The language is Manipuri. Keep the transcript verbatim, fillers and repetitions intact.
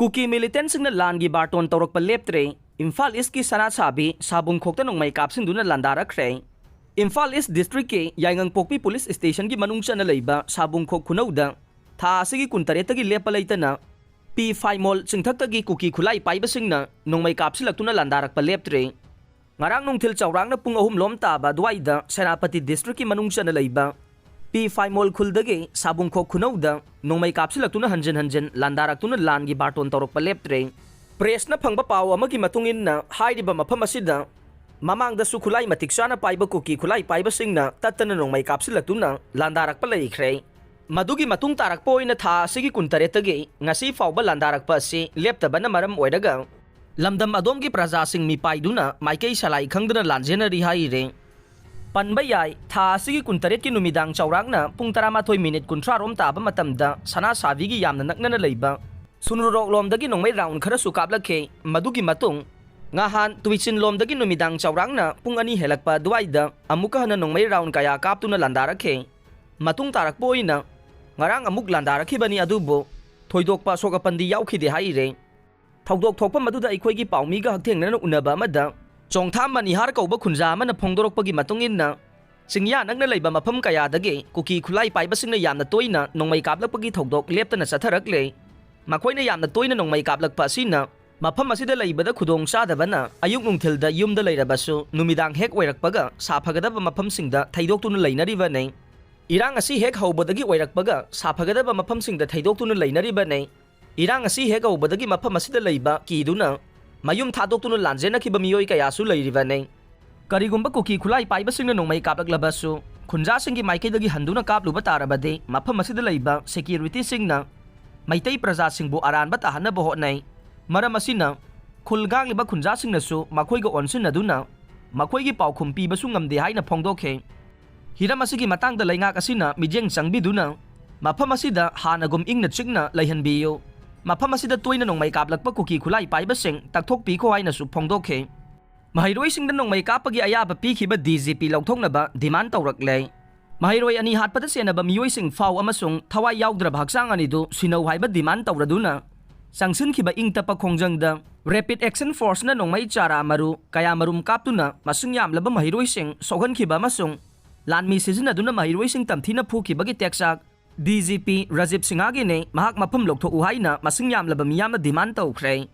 ꯀꯨꯀꯤ ꯃꯤꯂꯤꯇꯦꯟꯁꯤꯡꯅ ꯂꯥꯟꯒꯤ ꯕꯥꯔꯇꯣꯟ ꯇꯧꯔꯛꯄ ꯂꯦꯞꯇ꯭ꯔꯦ꯫ ꯏꯝꯐꯥꯜ ꯏꯁꯀꯤ ꯁꯅꯥꯁꯥꯕꯤ ꯁꯥꯕꯨꯡꯈꯣꯛꯇ ꯅꯣꯡꯃꯩ ꯀꯥꯞꯁꯤꯟꯗꯨꯅ ꯂꯥꯟꯗꯥꯔꯛꯈ꯭ꯔꯦ꯫ ꯏꯝꯐꯥꯜ ꯏꯁ ꯗꯤꯁꯇ꯭ꯔꯤꯛꯀꯤ ꯌꯥꯏꯉꯪꯄꯣꯛꯄꯤ ꯄꯨꯂꯤꯁ ꯁ꯭ꯇꯦꯁꯟꯒꯤ ꯃꯅꯨꯡ ꯆꯟꯅ ꯂꯩꯕ ꯁꯥꯕꯨꯡꯈꯣꯛ ꯈꯨꯅꯧꯗ ꯊꯥ ꯑꯁꯤꯒꯤ ꯀꯨꯟꯇꯔꯦꯠꯇꯒꯤ ꯂꯦꯞꯄ ꯂꯩꯇꯅ ꯄꯤ ꯐꯥꯏꯃꯣꯜ ꯆꯤꯡꯊꯛꯇꯒꯤ ꯀꯨꯀꯤ ꯈꯨꯠꯂꯥꯏ ꯄꯥꯏꯕꯁꯤꯡꯅ ꯅꯣꯡꯃꯩ ꯀꯥꯞꯁꯤꯜꯂꯛꯇꯨꯅ ꯂꯥꯟꯗꯥꯔꯛꯄ ꯂꯦꯞꯇ꯭ꯔꯦ꯫ ꯉꯔꯥꯡ ꯅꯨꯡꯊꯤꯜ ꯆꯥꯎꯔꯥꯛꯅ ꯄꯨꯡ ꯑꯍꯨꯝ ꯂꯣꯝ ꯇꯥꯕ ꯑꯗꯨꯋꯥꯏꯗ ꯁꯦꯅꯥꯄꯇꯤ ꯗꯤꯁꯇ꯭ꯔꯤꯛꯀꯤ ꯃꯅꯨꯡ ꯆꯟꯅ ꯂꯩꯕ ꯄꯤ ꯐꯥꯏꯃꯣꯜ ꯈꯨꯜꯗꯒꯤ ꯁꯥꯕꯨꯡꯈꯣꯛ ꯈꯨꯅꯧꯗ ꯅꯣꯡꯃꯩ ꯀꯥꯞꯁꯤꯜꯂꯛꯇꯨꯅ ꯍꯟꯖꯤꯟ ꯍꯟꯖꯤꯟ ꯂꯥꯟꯗꯥꯔꯛꯇꯨꯅ ꯂꯥꯟꯒꯤ ꯕꯥꯔꯇꯣꯟ ꯇꯧꯔꯛꯄ ꯂꯦꯞꯇ꯭ꯔꯦ꯫ ꯄ꯭ꯔꯦꯁꯅ ꯐꯪꯕ ꯄꯥꯎ ꯑꯃꯒꯤ ꯃꯇꯨꯡ ꯏꯟꯅ ꯍꯥꯏꯔꯤꯕ ꯃꯐꯝ ꯑꯁꯤꯗ ꯃꯃꯥꯡꯗꯁꯨ ꯈꯨꯠꯂꯥꯏ ꯃꯇꯤꯛ ꯆꯥꯅ ꯄꯥꯏꯕ ꯀꯨꯀꯤ ꯈꯨꯠꯂꯥꯏ ꯄꯥꯏꯕꯁꯤꯡꯅ ꯇꯠꯇꯅ ꯅꯣꯡꯃꯩ ꯀꯥꯞꯁꯤꯜꯂꯛꯇꯨꯅ ꯂꯥꯟꯗꯥꯔꯛꯄ ꯂꯩꯈ꯭ꯔꯦ꯫ ꯃꯗꯨꯒꯤ ꯃꯇꯨꯡ ꯇꯥꯔꯛꯄ ꯑꯣꯏꯅ ꯊꯥ ꯑꯁꯤꯒꯤ ꯀꯨꯟꯇꯔꯦꯠꯇꯒꯤ ꯉꯁꯤ ꯐꯥꯎꯕ ꯂꯥꯟꯗꯥꯔꯛꯄ ꯑꯁꯤ ꯂꯦꯞꯇꯕꯅ ꯃꯔꯝ ꯑꯣꯏꯔꯒ ꯂꯝꯗꯝ ꯑꯗꯣꯝꯒꯤ ꯄ꯭ꯔꯖꯥꯁꯤꯡ ꯃꯤꯄꯥꯏꯗꯨꯅ ꯃꯥꯏꯀꯩ ꯁꯂꯥꯏ ꯈꯪꯗꯅ ꯂꯥꯟꯖꯦꯟꯅꯔꯤ ꯍꯥꯏꯔꯤ꯫ ꯄꯟꯕ ꯌꯥꯏ, ꯊꯥ ꯑꯁꯤꯒꯤ ꯀꯨꯟꯇꯔꯦꯠꯀꯤ ꯅꯨꯃꯤꯗꯥꯡ ꯆꯥꯎꯔꯥꯛꯅ ꯄꯨꯡ ꯇꯔꯥꯃꯥꯊꯣꯏ ꯃꯤꯅꯤꯠ ꯀꯨꯟꯊ꯭ꯔꯥ ꯔꯣꯝ ꯇꯥꯕ ꯃꯇꯝꯗ ꯁꯅꯥ ꯁꯥꯕꯤꯒꯤ ꯌꯥꯝꯅ ꯅꯛꯅꯅ ꯂꯩꯕ ꯁꯨꯅꯨꯔꯣꯛꯂꯣꯝꯗꯒꯤ ꯅꯣꯡꯃꯩ ꯔꯥꯎꯟ ꯈꯔꯁꯨ ꯀꯥꯞꯂꯛꯈꯤ꯫ ꯃꯗꯨꯒꯤ ꯃꯇꯨꯡ ꯉꯍꯥꯟ ꯇꯨꯏꯆꯤꯟꯂꯣꯝꯗꯒꯤ ꯅꯨꯃꯤꯗꯥꯡ ꯆꯥꯎꯔꯥꯛꯅ ꯄꯨꯡ ꯑꯅꯤ ꯍꯦꯜꯂꯛꯄ ꯑꯗꯨꯋꯥꯏꯗ ꯑꯃꯨꯛꯀ ꯍꯟꯅ ꯅꯣꯡꯃꯩ ꯔꯥꯎꯟ ꯀꯌꯥ ꯀꯥꯞꯇꯨꯅ ꯂꯥꯟꯗꯥꯔꯛꯈꯤ꯫ ꯃꯇꯨꯡ ꯇꯥꯔꯛꯄ ꯑꯣꯏꯅ ꯉꯔꯥꯡ ꯑꯃꯨꯛ ꯂꯥꯟꯗꯥꯔꯛꯈꯤꯕꯅꯤ, ꯑꯗꯨꯕꯨ ꯊꯣꯏꯗꯣꯛꯄ ꯑꯁꯣꯛ ꯑꯄꯟꯗꯤ ꯌꯥꯎꯈꯤꯗꯦ ꯍꯥꯏꯔꯦ꯫ ꯊꯧꯗꯣꯛ ꯊꯣꯛꯄ ꯃꯗꯨꯗ ꯑꯩꯈꯣꯏꯒꯤ ꯄꯥꯎꯃꯤꯒ ꯍꯛꯊꯦꯡꯅꯅ ꯎꯅꯕ ꯑꯃꯗ ꯆꯣꯡꯊꯥꯝ ꯃꯅꯤꯍꯥꯔ ꯀꯧꯕ ꯈꯨꯟꯖꯥ ꯑꯃꯅ ꯐꯣꯡꯗꯣꯔꯛꯄꯒꯤ ꯃꯇꯨꯡ ꯏꯟꯅ ꯆꯤꯡꯌꯥ ꯅꯛꯅ ꯂꯩꯕ ꯃꯐꯝ ꯀꯌꯥꯗꯒꯤ ꯀꯨꯀꯤ ꯈꯨꯠꯂꯥꯏ ꯄꯥꯏꯕꯁꯤꯡꯅ ꯌꯥꯝꯅ ꯇꯣꯏꯅ ꯅꯣꯡꯃꯩ ꯀꯥꯞꯂꯛꯄꯒꯤ ꯊꯧꯗꯣꯛ ꯂꯦꯞꯇꯅ ꯆꯠꯊꯔꯛꯂꯦ꯫ ꯃꯈꯣꯏꯅ ꯌꯥꯝꯅ ꯇꯣꯏꯅ ꯅꯣꯡꯃꯩ ꯀꯥꯞꯂꯛꯄ ꯑꯁꯤꯅ ꯃꯐꯝ ꯑꯁꯤꯗ ꯂꯩꯕꯗ ꯈꯨꯗꯣꯡ ꯆꯥꯗꯕꯅ ꯑꯌꯨꯛ ꯅꯨꯡꯊꯤꯜꯗ ꯌꯨꯝꯗ ꯂꯩꯔꯕꯁꯨ ꯅꯨꯃꯤꯗꯥꯡ ꯍꯦꯛ ꯑꯣꯏꯔꯛꯄꯒ ꯁꯥꯐꯒꯗꯕ ꯃꯐꯝꯁꯤꯡꯗ ꯊꯩꯗꯣꯛꯇꯨꯅ ꯂꯩꯅꯔꯤꯕꯅꯤ꯫ ꯏꯔꯥꯡ ꯑꯁꯤ ꯍꯦꯛ ꯍꯧꯕꯗꯒꯤ ꯑꯣꯏꯔꯛꯄꯒ ꯁꯥꯐꯒꯗꯕ ꯃꯐꯝꯁꯤꯡꯗ ꯊꯩꯗꯣꯛꯇꯨꯅ ꯂꯩꯅꯔꯤꯕꯅꯤ꯫ ꯏꯔꯥꯡ ꯑꯁꯤ ꯍꯦꯛ ꯍꯧꯕꯗꯒꯤ ꯃꯐꯝ ꯑꯁꯤꯗ ꯂꯩꯕ ꯀꯤꯗꯨꯅ ꯃꯌꯨꯝ ꯊꯥꯗꯣꯛꯇꯨꯅ ꯂꯥꯟꯖꯦꯟꯅꯈꯤꯕ ꯃꯤꯑꯣꯏ ꯀꯌꯥꯁꯨ ꯂꯩꯔꯤꯕꯅꯤ꯫ ꯀꯔꯤꯒꯨꯝꯕ ꯀꯨꯀꯤ ꯈꯨꯠꯂꯥꯏ ꯄꯥꯏꯕꯁꯤꯡꯅ ꯅꯣꯡꯃꯩ ꯀꯥꯞꯂꯛꯂꯕꯁꯨ ꯈꯨꯟꯖꯥꯁꯤꯡꯒꯤ ꯃꯥꯏꯀꯩꯗꯒꯤ ꯍꯟꯗꯨꯅ ꯀꯥꯞꯂꯨꯕ ꯇꯥꯔꯕꯗꯤ ꯃꯐꯝ ꯑꯁꯤꯗ ꯂꯩꯕ ꯁꯦꯀ꯭ꯌꯨꯔꯤꯇꯤꯁꯤꯡꯅ ꯃꯩꯇꯩ ꯄ꯭ꯔꯖꯥꯁꯤꯡꯕꯨ ꯑꯔꯥꯟꯕ ꯇꯥꯍꯟꯅꯕ ꯍꯣꯠꯅꯩ꯫ ꯃꯔꯝ ꯑꯁꯤꯅ ꯈꯨꯜ ꯉꯥꯡꯂꯤꯕ ꯈꯨꯟꯖꯥꯁꯤꯡꯅꯁꯨ ꯃꯈꯣꯏꯒ ꯑꯣꯟꯁꯤꯟꯅꯗꯨꯅ ꯃꯈꯣꯏꯒꯤ ꯄꯥꯎꯈꯨꯝ ꯄꯤꯕꯁꯨ ꯉꯝꯗꯦ ꯍꯥꯏꯅ ꯐꯣꯡꯗꯣꯛꯈꯤ꯫ ꯍꯤꯔꯝ ꯑꯁꯤꯒꯤ ꯃꯇꯥꯡꯗ ꯂꯩꯉꯥꯛ ꯑꯁꯤꯅ ꯃꯤꯠꯌꯦꯡ ꯆꯪꯕꯤꯗꯨꯅ ꯃꯐꯝ ꯑꯁꯤꯗ ꯍꯥꯟꯅꯒꯨꯝ ꯏꯪꯅ ꯆꯤꯛꯅ ꯂꯩꯍꯟꯕꯤꯌꯨ꯫ ꯃꯐꯝ ꯑꯁꯤꯗ ꯇꯣꯏꯅ ꯅꯣꯡꯃꯩ ꯀꯥꯞꯂꯛꯄ ꯀꯨꯀꯤ ꯈꯨꯠꯂꯥꯏ ꯄꯥꯏꯕꯁꯤꯡ ꯇꯛꯊꯣꯛꯄꯤꯈꯣ ꯍꯥꯏꯅꯁꯨ ꯐꯣꯡꯗꯣꯛꯈꯤ꯫ ꯃꯍꯩꯔꯣꯏꯁꯤꯡꯗ ꯅꯣꯡꯃꯩ ꯀꯥꯞꯄꯒꯤ ꯑꯌꯥꯕ ꯄꯤꯈꯤꯕ ꯗꯤ ꯖꯤ ꯄꯤ ꯂꯧꯊꯣꯛꯅꯕ ꯗꯤꯃꯥꯟ ꯇꯧꯔꯛꯂꯦ꯫ ꯃꯍꯩꯔꯣꯏ ꯑꯅꯤ ꯍꯥꯠꯄꯗ ꯆꯦꯟꯅꯕ ꯃꯤꯑꯣꯏꯁꯤꯡ ꯐꯥꯎ ꯑꯃꯁꯨꯡ ꯊꯋꯥꯏ ꯌꯥꯎꯗ꯭ꯔꯕ ꯍꯛꯆꯥꯡ ꯑꯅꯤꯗꯨ ꯁꯤꯟꯅꯧ ꯍꯥꯏꯕ ꯗꯤꯃꯥꯟ ꯇꯧꯔꯗꯨꯅ ꯆꯪꯁꯤꯟꯈꯤꯕ ꯏꯪ ꯇꯞꯄ ꯈꯣꯡꯖꯪꯗ Rapid Action Forceꯅ ꯅꯣꯡꯃꯩ ꯆꯥꯔꯥ ꯃꯔꯨ ꯀꯌꯥꯃꯔꯨꯝ ꯀꯥꯞꯇꯨꯅ ꯃꯁꯤꯡ ꯌꯥꯝꯂꯕ ꯃꯍꯩꯔꯣꯏꯁꯤꯡ ꯁꯣꯛꯍꯟꯈꯤꯕ ꯑꯃꯁꯨꯡ ꯂꯥꯟꯃꯤ ꯁꯤꯖꯤꯟꯅꯗꯨꯅ ꯃꯍꯩꯔꯣꯏꯁꯤꯡ ꯇꯝꯊꯤꯅ ꯐꯨꯈꯤꯕꯒꯤ ꯇꯦꯛꯆꯥꯛ DGP ꯔꯥꯖꯤꯕ ꯁꯤꯡꯍꯒꯤꯅꯤ꯫ ꯃꯍꯥꯛ ꯃꯐꯝ ꯂꯧꯊꯣꯛꯎ ꯍꯥꯏꯅ ꯃꯁꯤꯡ ꯌꯥꯝꯂꯕ ꯃꯤꯌꯥꯝꯅ demand ꯇꯧꯈ꯭ꯔꯦ꯫